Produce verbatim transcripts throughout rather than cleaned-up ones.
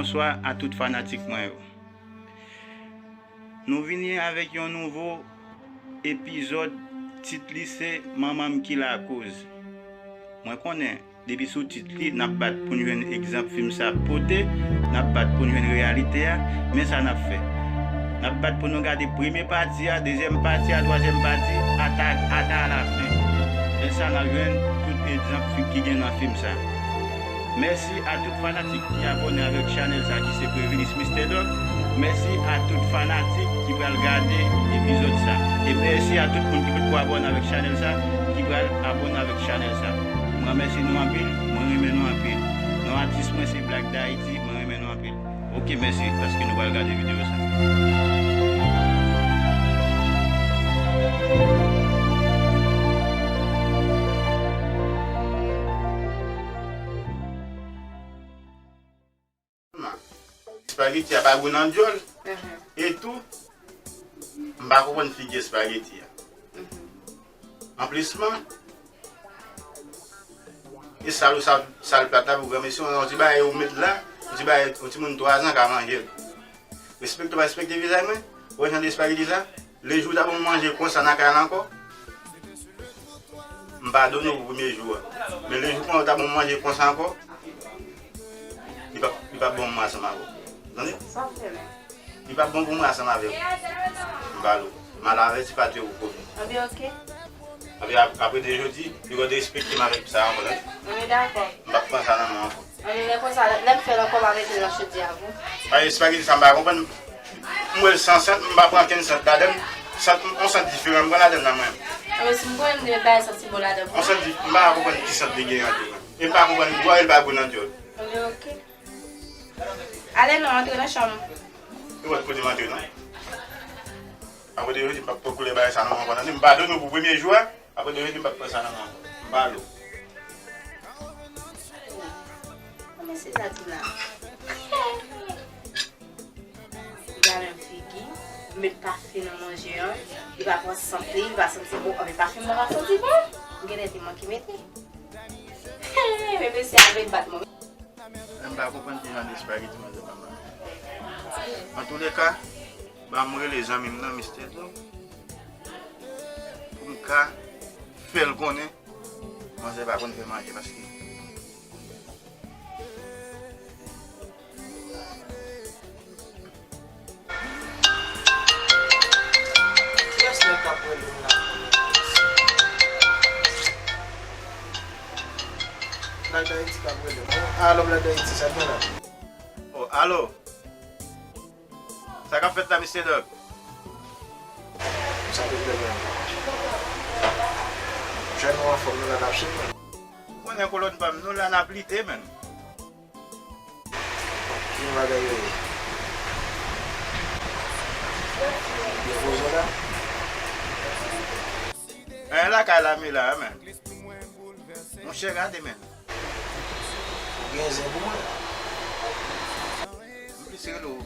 Bonswa a tout fanatik mwen yo. Nou vini avèk yon nouvo epizòd, tit li se Manman m ki lakoz. Mwen konnen, depi sou tit li, n ap bat pou n jwenn egzanp fim sa ap pote, n ap bat pou n jwenn reyalite a, men sa n ap fè. N ap bat pou nou gade premye pati a, dezyèm pati a, twazyèm pati, ata, ata alafen. Men sa n ap jwenn tout egzanp fi-, ki gen nan fim sa. Mèsi a tout fanatik ki abòne avèk chanèl sa ki se Previnis Mister Doc. Mèsi a tout fanatik ki pral gade epizòd sa. E mèsi a tout moun ki potko abòne avèk chanèl sa, ki pral abòne avèk chanèl sa. Mwen remèsye nou anpil, mwen renmen nou anpil. Non atis mwen se Black D'Haïti, mwen renmen nou anpil. Ok, mèsi paske nou pral gade videyo sa. Espageti a pa gou nan dyòl. Mhm. E tou, m pa konprann figi espageti a. Mhm. Anplisman, e sal ou sal, sal plat la pou granmesi, yon ti bagay ou met la, yon ti bagay, yon timoun twa zan ka manje l. Respekte w pa respekte vizaj mwen, ou wè jan de espageti sa? Lejou w ta ban m manje konsa nan kay la ankò, m padone w pou premye jou a. Men lejou kounye a w ta ban m manje konsa ankò, li p ap, li p ap bon pou mwen ansanm avè w. Tande? Sa w fè menm? Li p ap bon pou mwen ansanm avè w. M pale w. Mal avèti pa te ou komi. Anben, ok. Anben, ap-, apre de jodi, li konn respekte m avèk sa ankò, tande? Anben, dakò. M p ap pran sa nan men w ankò. Anben, lè konsa, lè m fè l ankò, m a mete l nan chodyè a pou. Ay, espageti sa m pa konprann. M wè l san sant, m pa pran kenn sant ladan l. Sant, yon sant diferan m pran ladan l nan mwen. Anben, si m konnen m te met bagay santi bon ladan pou. Yon sant di-, m pa konprann ki sant li gen an tou. E m pa konprann gou a, e l pa gou nan dyòl. Anben, ok. Ale non, antre nan chanm ou. E wè kote m antre non. Apre de jodi, m p ap pran koulè bagay sa nan men w ankò, tande? M padone w pou premye jou a. Apre de jodi, m p ap pran sa nan men w ankò. M pale w. Kòman se sa di la? Gade yon figi, met pafen nan manje an, li pa pran sant li, li pa santi bon. Anben, pafen mwen pa santi bon. M genlè te manke mete. Men mesye a vle bat mwen. M pa konprann ki jan de espageti manzè ban mwen. Antouleka, ban m rele zanmi m nan, Mister Doc, pou m ka fè l konnen manzè pa konn fè manje, paske Kiyès nèg k ap rele m la? Black D'Haïti k ap rele m. Alo, Black D'Haïti, sa k gen la? Oh, alo. Sa k ap fèt la, Mister Doc? Sa te byen menm. Jèn nou anfòm, nou la n ap chita. Ou konnen kolòn pa m, nou la n ap lite, menn. Ki bagay yo ye? Depoze la? Anyen lakay la, men la, men. Monchè, gade, men. Ou gen zen pou mwen. M plis rele w.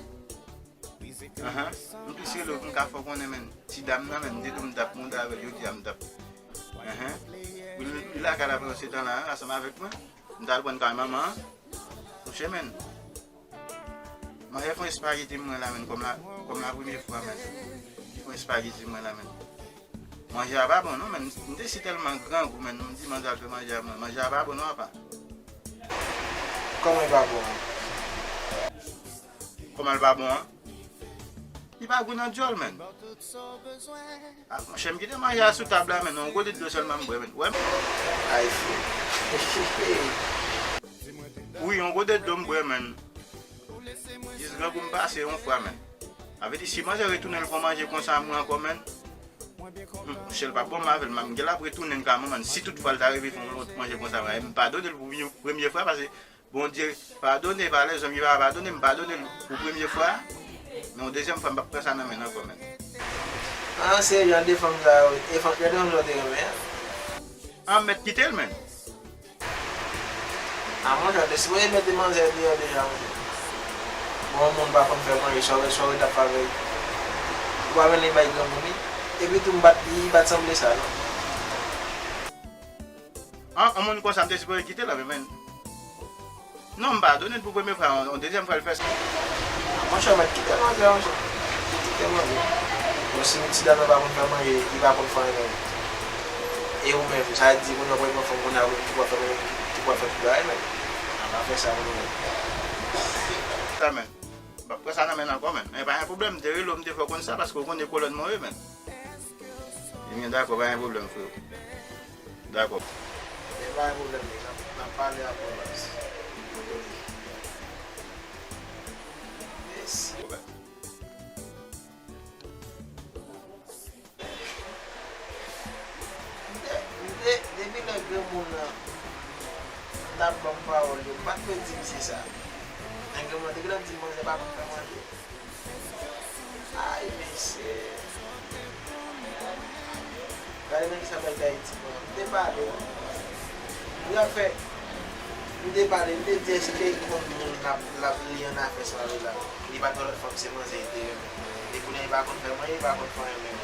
Ahan. M plis rele w pou m ka fè w konnen, men. Ti dam nan, men, m te di w m t ap monte avè l, jodi a m t ap. Ahan. Wi, li, li lakay la pandan se tan la, ansanm avèk mwen. M t al pran kay manman an. Monchè, men. Manzè fè yon espageti mwen la, men, kòm la, kòm la premye fwa, men. Li fè yon espageti mwen la, men. Manje a pa bon, non, men. M te si tèlman grangou, men. M di manzè al fè manje a mwen. Manje a pa bon, non, apa. Kòman li pa bon an? Kòman li pa bon an? Li pa gou nan dyòl, men. Ah, monchè, m kite manje a sou tab la, men. Yon gode dlo sèlman m bwè, men. Wè m. Ay, fou. Wi, yon gode dlo m bwè, men. Jis grangou m pase yon fwa, men. Sa vle di, si manzè retounen l fè manje konsa mwen ankò, men. Hmm, monchè, l p ap bon m avè l, m gen l ap retounen ka manman. Si tout fwa l ta rive fè yon lòt manje konsa, men, m padone l pou premye, premye fwa, paske Bondye padone, pa lèzòm, li pa padone, m padone l pou premye fwa. Men yon dezyèm fwa, m p ap pran sa nan men l ankò, men. Ah, se jan de fanm sa yo, e fanm, jan de fanm sa yo te renmen an. Ah, m mèt kite l, men. Ah, monchè, w te sipoze mete manzè deyò deja, monchè. Bon, yon moun pa konn fè manje, sa w, sa w ret ap fè avè l. Ou pa vin li bay granmoun li. Epi tou, m pa t, li pa t sanble sa, non. An, yon moun konsa, m te sipoze kite l, men. Non, m padone l pou premye fwa, yon, yon dezyèm fwa l fè sa. Monchè, mèt kite manje, monchè. Kite manje. Bon, si ti dam nan pa konn fè manje, li pa konn fè anyen. E ou menm, sa di moun nan pral pran fanm kounye a, ou menm ki pral fè manje, ki pral fè tout bagay, men. An pa fè sa pou nou menm. Sa, men. M p ap pran sa nan men l ankò, men. Men pa gen pwoblèm, m te rele w, m te fè w konn sa, paske w konnen kolòn mwen ye, men. Ebyen, dakò, pa gen pwoblèm, freo. Dakò. Men pa gen pwoblèm, nèg. N ap, n ap pale apre, baz. Mèsi. M te, m te, depi lè granmoun nan t ap ban m pawòl yo, m pa t vle di misye sa. Men granmoun nan te gentan di m manzè pa konn fè manje. Ay, mesye. Gade nan kisa m al Ayiti pran. M te pale, wi. Li ap fè, m te pale, m te di èske l konn moun l ap, l ap li annafè sa yo la. Li pa t wè lòt fanm se manzè li te renmen. E kounye a li pa konn fè manje, li pa konn fè anyen menm.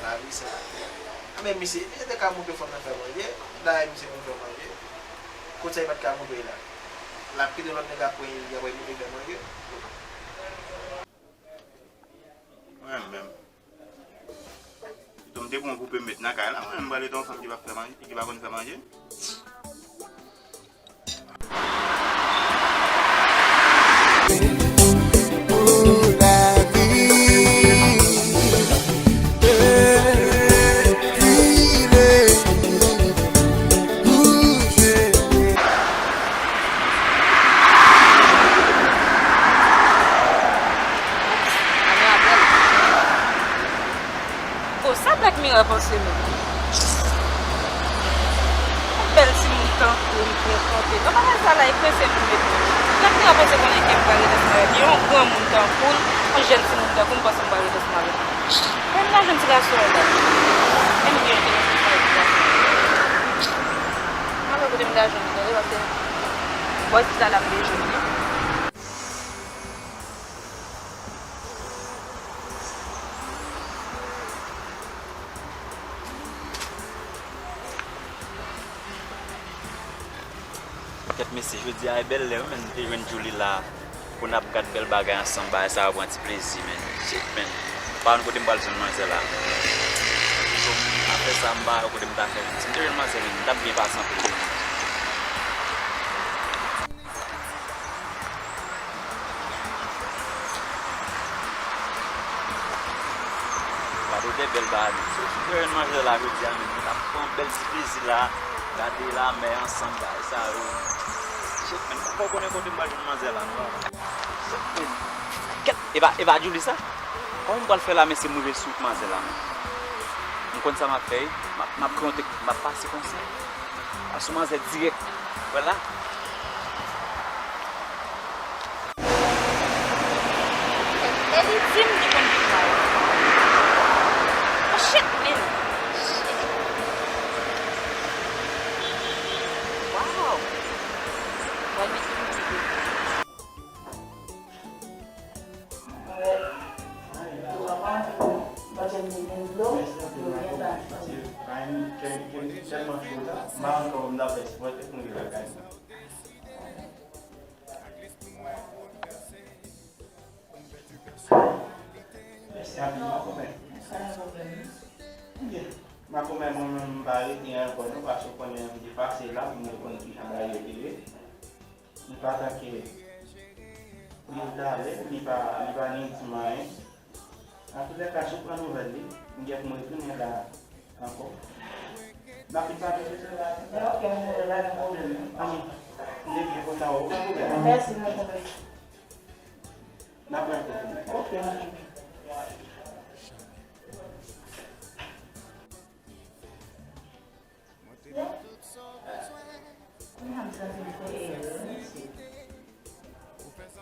Lavi sa. A men misye, misye te ka montre fanm nan fè manje. Dayè misye konn fè manje. Kot sa li pa t ka montre la? L ap kite lòt nèg ap pran li, apre li montre fè manje. Mwen menm. Pito m te pran yon poupe m met nan kay la, mwen menm m pral rete yon fanm ki pa fè manje, ki pa konn fè manje. Oh, sa Black Mirror panse menm? Yon bèl timoun tankou m pou m kanpe. Nan bagay sa la, e prese nou met. Black Mirror panse konnen ke m pral rete ansanm avè l. Yon granmoun tankou l, yon jèn timoun tankou m panse m pral rete ansanm avè l. Men m ta jwenn ti gason an la. Men m gen yon ti gason an la. M pa wè kote m ta jwenn li, tande, paske bò isit la, la m te jwenn li. Kèt mesye, jodi a e bèl lè wi, men nou te jwenn Djouly la pou n ap gad bèl bagay ansanm, bagay sa yo pran ti plezi, men. Shit, men. M pa konn kote m pral jwenn manzè la. So, apre sa, m pa wè kote m ta fè. Si m te jwenn manzè, men, m t ap byen pase anpil wi. Gade de bèl bagay. Si w te jwenn manzè la jodi a, men, nou t ap pran bèl ti plezi la, gade lamè ansanm, bagay sa yo. Shit, men, m poko konnen kote m pral jwenn manzè la, non. Shit, men. Kèt, e pa, e pa Djouly sa? Kòman m pral fè la, men si m rive sou manzè la, men? M konn sa m ap fè, wi. M ap, m ap kreye yon teknik, m ap pase konsa. Asou manzè dirèk. Vwala. E li di m li konn vin la. Oh shit, man. Shit. Wow. Mwen met yon video. Mèsi anpil, makomè. Makomè, mwen menm, m pa rete ankò non, paske w konnen m te pase la, mwen konn kijan bagay yo te ye. Li pa tanke li t ale, li pa, li pa gen ti manyen. Antoulèka, si w pran nouvèl li, m gen pou m retounen la ankò. N ap vin pale de sa la. Ok, m pa gen pwoblèm. Ann, m te byen kontan wè w, pa pwoblèm. Mèsi, mèsi. N ap rantre. Ok, m. Kounye a m santi m fè erè, mesye.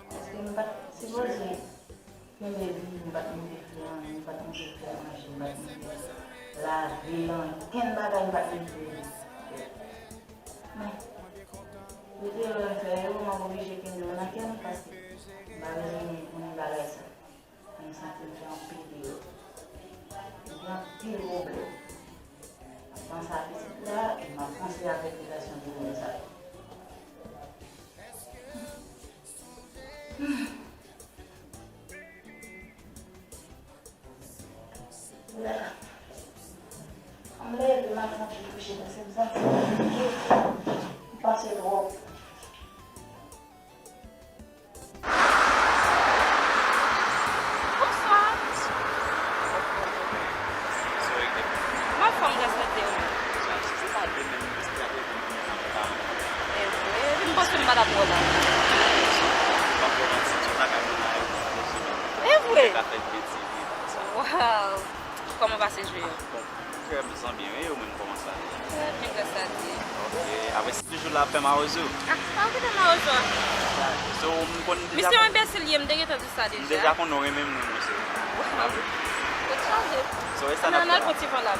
Paske m pa t sipoze kenbe vi, m pa t kenbe fi an, m pa t kenbe fè manje, m pa t kenbe lave, ankenn bagay m pa t kenbe. Men, tout erè m fè yo, m ap oblije kenbe yo nan kè m, paske m pa bezwen moun bagay sa. M santi m fè anpil erè. M gen anpil pwoblèm. M ap panse a pitit la, e m Mwen santi m touche, paske m santi m pase twòp. Bonswa. Kòman w ye? Mwen anfòm, gras a Dye. E vre, epi m panse m pa t ap wè w la. E vre? Waw. Kòman w pase jounen an? Kè m santi byen, wi, ou menm kòman sa ye? Trè byen, gras a Dye. Ok, apre se toujou la, pè mawozo? Ah, pa okipe mawozo a. So, m konn deja. Misye yon enbesil li ye, m te gentan di sa deja. M deja konnen w renmen m, wi, mesye. Waw. Tèt chaje. So, e sa n ap fè la. Ann al pran ti van la.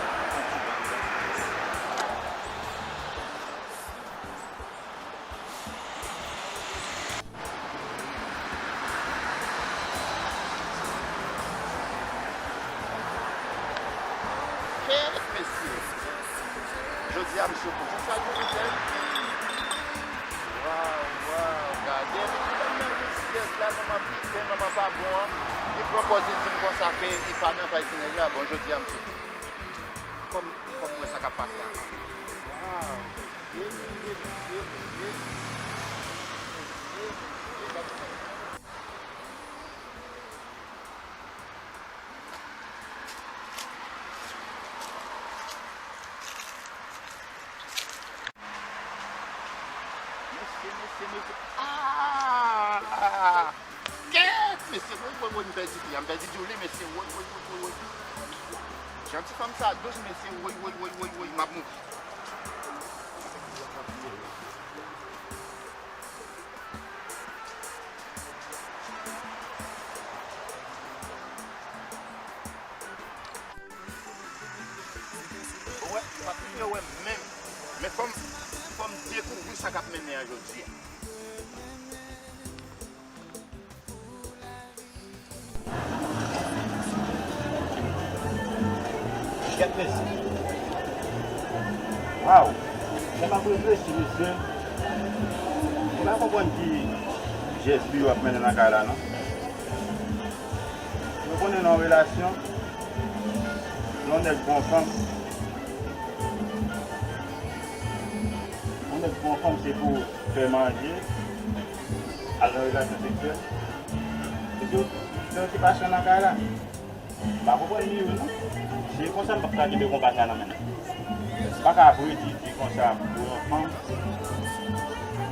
Kèt, mesye! Jodi a, misye kontan sa, gwo biten. Waw, waw, gade, epi ti dam nan jis pyès la, manman piten, manman pa bon an. Li pran pòz, li di m konsa ke li pa nan vay ti nèg la. Bon, jodi a, misye, kòm, kòm mwen sa k ap pase a. Waw! Mesye, mesye, mesye. Ah! Kèt! Mesye, woy, woy, woy, m pèdi fi a, m pèdi Djouli, mesye, woy, woy, woy, woy, woy. Jan ti fanm sa dous, mesye, woy, woy, woy, woy, woy, m ap mouri. Ou wè, m ap rive wè menm. Men fò m, fò m dekouvri sa k ap mennen an jodi a. Kèt mesye. Waw. Lè m ap reflechi, mesye. Mwen pa konprann ki jès li yo ap mennen nan kay la, non. Nou konnen nan yon relasyon, lè yon nèg pran yon fanm, yon nèg pran yon fanm, se pou fè manje, al nan relasyon seksyèl. Epi, se yon ti pasyon nan kay la. M pa konprann li, wi, non. Si e konsa, m p ap ka kenbe konpa sa nan men l. M pa ka predi di konsa pou yon fanm,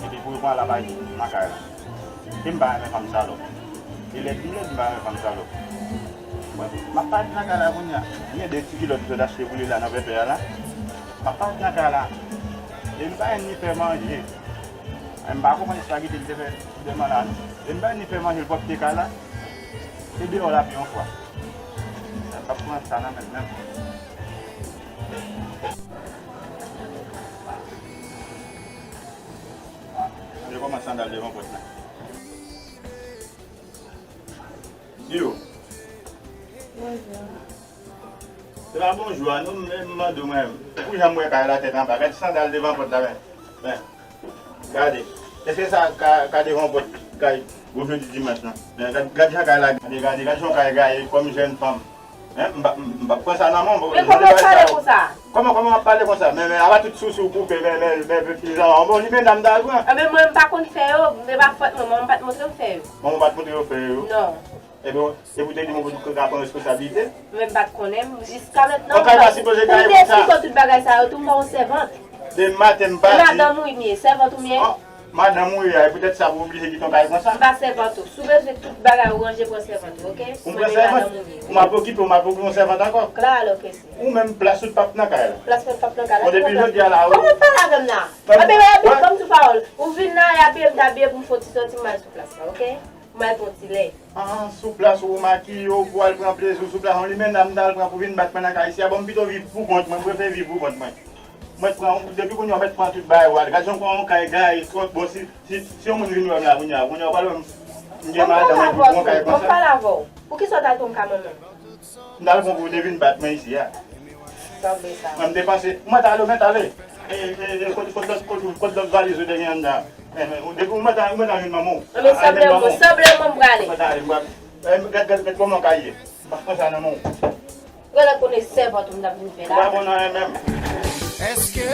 epi pou yo pran l al bay nan kay la. E m pa renmen fanm salòp. E lèd m lèd, m pa renmen fanm salòp. Bon, m ap pati nan kay la kounye a. Gen de ti kilòt m sot achte pou li la nan pèpè a la. M ap pati nan kay la. E m pa jwenn li fè manje. E m pa konprann espageti li te fè demen la, non. E m pa jwenn li fè manje, l pwòpte kay la. E deyò l ap yon fwa. M p ap pran sa nan men l menm. Gade kòman sandal devan pòt la. Yo. Bonjou. Se pa bonjou a non, m, m mande w mwen. Pou jan m wè kay la tèt anba. Gade sandal devan pòt la, men. Men. Gade. Èske sa ka, ka devan pòt kay gwo jodi dimanch lan? Men, gade, gade jan kay la, gade, gade, gade jan kay gaye kòm jèn fanm. Hein? M pa, m, m pa pran sa nan men w. Men kòman w pale konsa? Kòman, kòman w ap pale konsa? Men, men, apa tout sousou koupe, men, men, men, men, peyizan an, bon, li men dam ta al pran. Enben, mwen, m pa konn fè yo, men pa fòt mwen, manman m pa t montre m fè yo. Manman w pa t montre w fè yo? Non. Enben, e pou te di mwen pou ka pran responsablite? Men m pa t konnen, jiska mentnan, m pa, pou m te esplike w tout bagay sa yo tou, m pa yon sèvant. Demen maten m pati. E madanm ou m ye, sèvant ou m ye? Madanm ou ye a, e poutèt sa pou oblije kite yon kay konsa? M pa sèvant ou. Si w bezwen tout bagay ou ranje, pran sèvant ou, oke? Ou pran sèvant? Ou m ap okipe, ou m ap okipe yon sèvant ankò? Klaro ke si. Ou menm plas ou t p ap nan kay la. Plas mwen p ap nan kay la. Bon, depi jodi a la, ou... Kòman w pale avè m la? Anben, anben, ban m di pawòl. Ou vin la, e apiye m, t apiye pou m fè yon ti sòti, m al sou plas la, oke? M al pran ti lè. Ah, sou plas ou makiye w pou al pran plezi w sou plas. Yon limena m t al pran pou vin bat mwen nan kay isi a. Bon, m pito viv pou kont mwen, m prefere viv pou kont mwen. Mwen pran, depi kounye a, mwen pran tout bagay w al. Gad jan yon kay gaye, twòp bon, si, si, si yon moun vin wè m la kounye a, kounye a, w pral wè m, m gen madanm epi pou yon kay konsa. Mwen pale avè w. Poukisa w t al pran kay manman m? M t al pran pou w te vin bat mwen isi a. Sanble sa. Mwen, m te panse, mwen t ale, mwen t ale. E, e, e, kot, kot lòt, kot, kot lòt valiz ou te gen anndan? E, e, depi ou mèt al, ou mèt al jwenn manman w. Anben, sanble mwen, sanble mwen, m prale. Mwen t ale, m prale. E, gad, gad, gad kòman kay ye. M ap pran sa nan men w. Gade konnen sèvant ou m t ap vin fè la. Ou pa bon nan anyen menm. Èske